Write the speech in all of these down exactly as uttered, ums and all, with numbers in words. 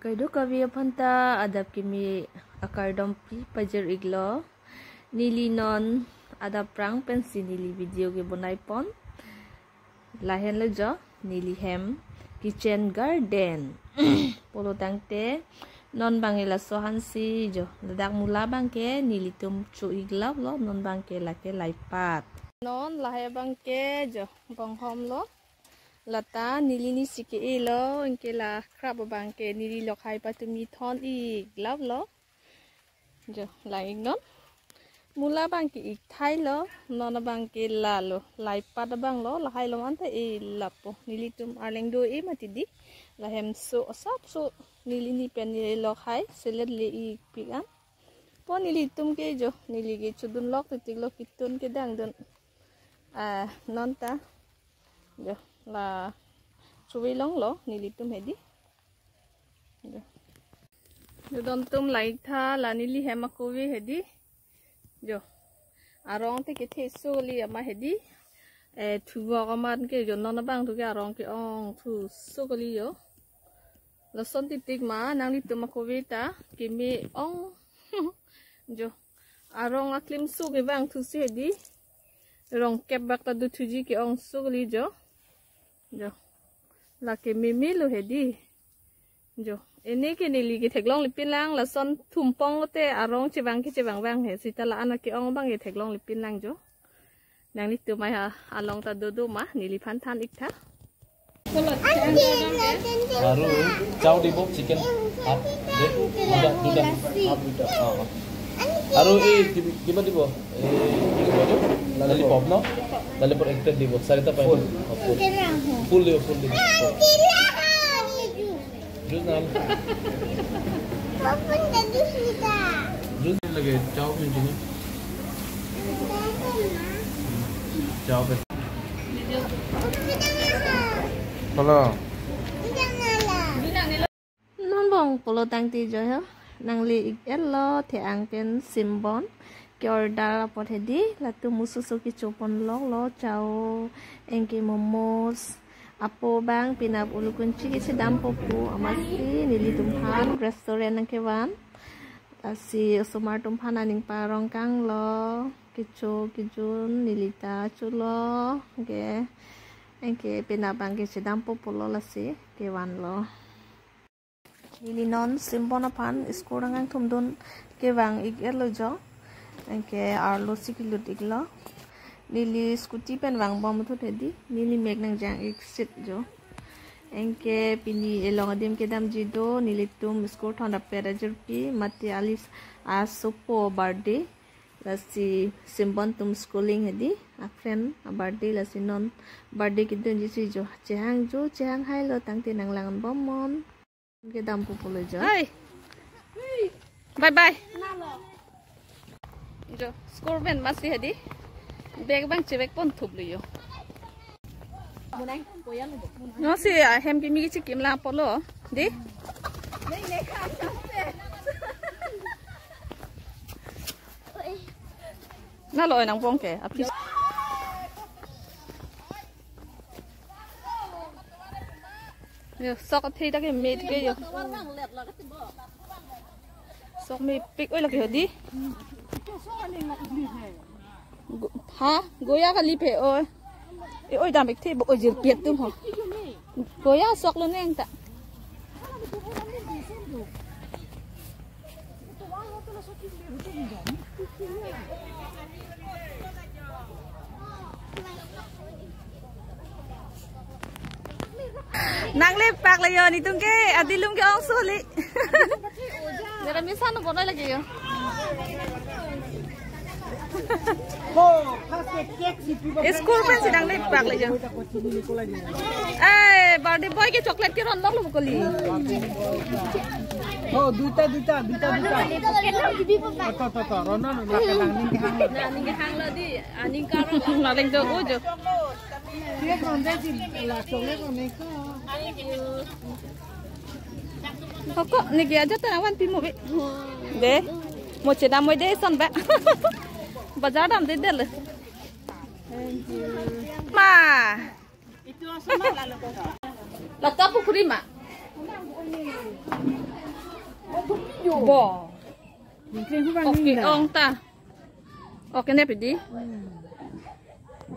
Kadokave aphan ta adap kimi akardom pi pajir iklo. Neli non adap prang pensi neli video kebonai pon. Lahenlo jo neli hem kitchen garden. Pulo tangte non bang ila sohan si jo ladak mula bang ke nelitum cho-ik laplo, non bang ke lake laipat. Non lahai bang ke jo bonghom lo. Lata neli ni si ke-elo, anke la krap bang ke neli lokhai patumi thon-ik laplo. Jo, lang-ik non. Mula bang ke ik thailo, non bang ke lalo, laipat bang lo, lahai lo anta e lapo. Nelitum arleng do-e mati di. Lahem so, asap so, neli ni pen neli lokhai, selet le-ik pik an. Po nelitum ke jo, neli ke chodun lok titik lo, kitun kedang dun. Ah, non ta. Jo, la chuwi longlo, nelitum hedi. Jo. Jo, dontum lang-ik tha, la neli hem akove hedi. Jo. Arong te kethe so kali ama hedi. Eh, thuvok amat ke jo non bang thu ke arong ke-ong thu so kali jo. Lason titik ma nanglitum akove ta keme ong. Jo. Arong aklim so kevang thu si hedi. Rong kep bak ta do thuji ke-ong so kali jo. Jo. Lake meme lo hedi. Jo. Ene ke neli ke theklongle pin lang, lason thumpong lote arong chevang ke chevang vang he. Sita la-an ke-ong bang ke theklongle pin lang jo. Nanglitum mai ha along ta dodo ma neliphan than-ik tha. আৰু চাও দিব, chicken half দে, দুটা, দুটা, হাফ দুটা। অ, অ। আৰু এই কিবি-, কিবা দিব, এই কি কয় এইটো? ললিপপ ন? ললিপপ এক প্লেট দিব, চাৰিটা পাই ন? অ, ফুল। ফুল দিব, ফুল দিব। জুচ নাম। জুচ লাগে, চাও কিনছি না? চাও pay. Hello. Non bong pulo tangte jo ho. Nangli ik-etlo the-ang pen simbon. Ke-order apot hedi. Latum mususu kecho pon loklo, chow, anke momos. Apo bang penap ulukunchi kechedampo pu amatsi nelitum aphan restaurant nangkevan. Lasi osomar atum aphan aning parong kanglo. Kecho kejun neli ta cholo. Anke, anke penap bang kechedampo pulo lasi kevanlo. Neli non simbon aphan school nangkangthum dun kevang ik-etlo jo. Anke arlo si kelut iklo. Neli scooty pen vangbom thu hedi. Neli mek nangjang ik sit jo. Anke pini elong adim kedamji do. Nelitum school thondapet ajirpi mate alis asopo birthday. Lasi simbon atum schooling hedi. A friend a birthday lasi non birthday kedunji si jo. Chehang jo, chehang hailo tangte nanglangbom non. Kedampo pulo jo. Hai. Bye bye. Jo, school pen amatsi hedi. Bag bang chevek pon thuplo jo. No si, ah, hem kimi kechikim la pulo. Di? Nalo nang bong ke, aphi. Yo, sok athe ta ke met ke yo. Sok mepik oi lake hedi. Go-, ha, goya kali phe oi. E oi dam ik the bo oi jirpi atum ho. Goya sok lo neng ta. Nanglepak lo yo, netum ke adilum ke-ong so kali. Jara misa no bonai lagi yo. School pensi nanglepak lo yo. Eh, birthday boy ke chocolate keron lok lo kali. Oh, দুটা, দুটা, দুটা, দুটা। To, to, to, to, Ronan, la kedang ning kehang lo. Ning kehang lo di, ah, ning karong. Naleng do ujo. Koko, neke aja ta awan pimo be. De, mo chedam mo de son ba. Bazar dam de del. Ma. Lata pukhuri ma. Bo. Ningkring hu bang. Okay, ning da. Ong ta. Okay, ne pidi. Hmm.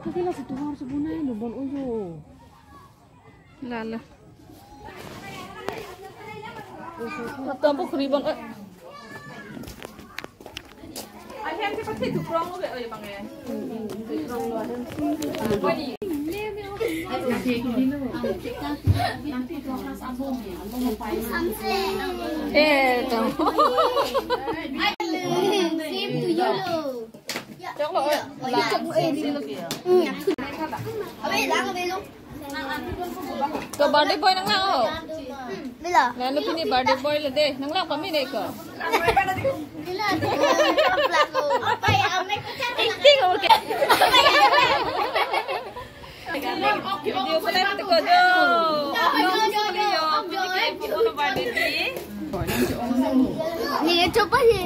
Kaki la si tuhor si bunai lo bon ojo. Lala. Atum pukhuri bon, eh. Ahem ke pakai tu prong lo ke, oh, ya, bang, ya. Eh, dong. Same to you lo. Chok lo, eh. Abe lang, abe lo. Ko birthday boy nanglang, oh. Bila? Lalu pini birthday boy lo de. Nanglang pamine ko. Bila? Acting, okay. Video ko lang ko do. Video ko lang ko do. Birthday di. Ni coba ye.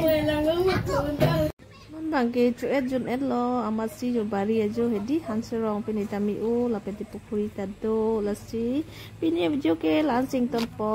Non bangke cho-et jun-et lo, amatsi jo bari ajo hedi Hanserong pini tami o, lapen ti pukhuri ta do, lasi pini video ke la-an si ingtonpo.